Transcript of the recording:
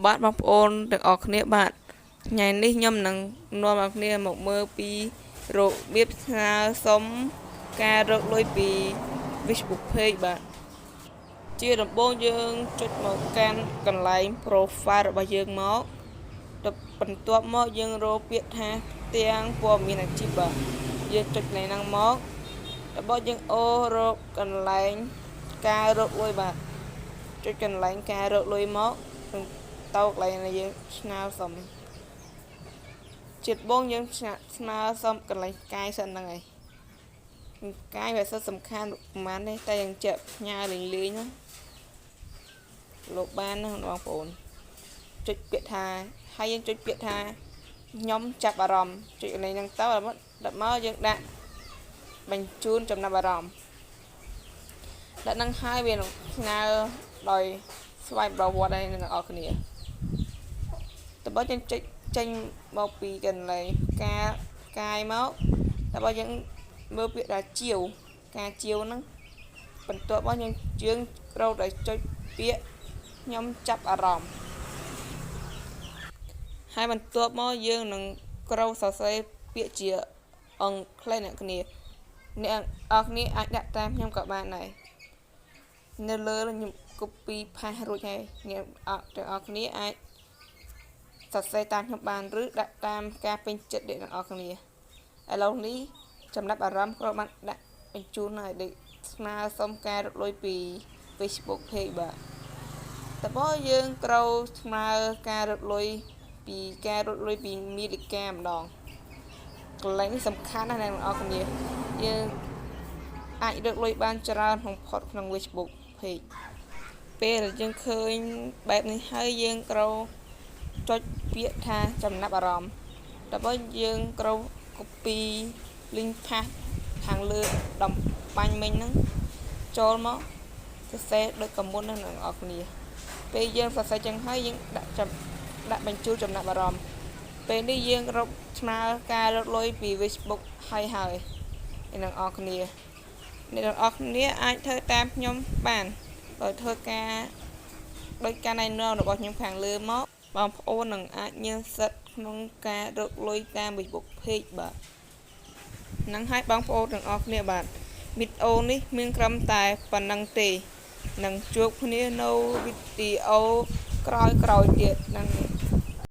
បាទបងប្អូនទាំងអស់គ្នាបាទថ្ងៃនេះខ្ញុំនឹងនាំអ្នកគ្នាមកមើលពីរបៀបស្នើសុំការរកលុយពី Facebook Page បាទជាដំបូងយើងចុចមកកាន់កន្លែង profile របស់យើងមកទៅបន្ទាប់មកយើងរកពាក្យថាផ្ទាំងព័ត៌មានអាជីពបាទយើងចុចកន្លែងហ្នឹងមករបស់យើងអូរកកន្លែងការរកលុយបាទចុចកន្លែងការរកលុយមកនឹងទៅកន្លែងដែលយើងស្នើសុំជាតិបងយើងស្នើសុំកន្លែងផ្កាយសិនហ្នឹងហើយផ្កាយវាសិតសំខាន់ប្រហែលទេតែយើងជាក់ផ្ញើលេងលេងណាលោកបានណាបងប្អូនចុចពាក្យថាហើយយើងចុចពាក្យថាខ្ញុំចាប់អារម្មណ៍ចុចកន្លែងហ្នឹងទៅដល់មកយើងដាក់បញ្ជូនចំណាប់អារម្មណ៍ដាក់នឹងហើយវានឹងស្នើដោយស្វ័យប្រវត្តិឲ្យអ្នកទាំងអស់គ្នាតើបើយើងចុចចេញមកពីកន្លែងការផ្កាយមកតើបើយើងមើលពាក្យថាជាវការជាវហ្នឹងបន្ទាប់មកយើងជើងត្រូវតែចុចពាក្យខ្ញុំចាប់អារម្មណ៍ហើយបន្ទាប់មកយើងនឹងត្រូវសរសេរពាក្យជាអង់គ្លេសអ្នកគ្នាអ្នកអរគ្នាអាចដាក់តាមខ្ញុំក៏បានដែរនៅលើខ្ញុំ copy paste រួចហើយអ្នកអរទាំងអស់គ្នាអាចសរសេរតាមខ្ញុំបានឬដាក់តាមការពេញចិត្តអ្នកទាំងអស់គ្នាឥឡូវនេះចំណាប់អារម្មណ៍គ្រាន់បានដាក់បញ្ជូនឲ្យដូចស្នើសុំការរកលុយពី Facebook Page បាទតើបើយើងត្រូវស្នើការរកលុយពីការរកលុយពីមីលីកាម្ដងកន្លែងនេះសំខាន់ណាស់អ្នកទាំងអស់គ្នាយើងអាចរកលុយបានច្រើនបំផុតក្នុង Facebook Page ពេលដែលយើងឃើញបែបនេះហើយយើងត្រូវចុចពាក្យថាចំណាប់អារម្មណ៍ដើម្បីយើងត្រូវ copy link paste ខាងលើដំបាញ់មិញហ្នឹងចូលមកសរសេរដូចកមុនហ្នឹងអ្នកនរគ្នាពេលយើងសរសេរចឹងហើយយើងដាក់ចំដាក់បញ្ជូនចំណាប់អារម្មណ៍ពេលនេះយើងរកស្មើការរកលុយពី Facebook ហើយហើយអ្នកនរគ្នាអ្នកនរគ្នាអាចធ្វើតាមខ្ញុំបានដោយធ្វើការដោយការណែនាំរបស់ខ្ញុំខាងលើមកបងប្អូននឹងអាចមានសិទ្ធិក្នុងការរកលុយតាម Facebook Page បាទនឹងឲ្យបងប្អូនទាំងអស់គ្នាបាទវីដេអូនេះមានត្រឹមតែប៉ុណ្ណឹងទេនឹងជួបគ្នានៅវីដេអូក្រោយៗទៀតនឹង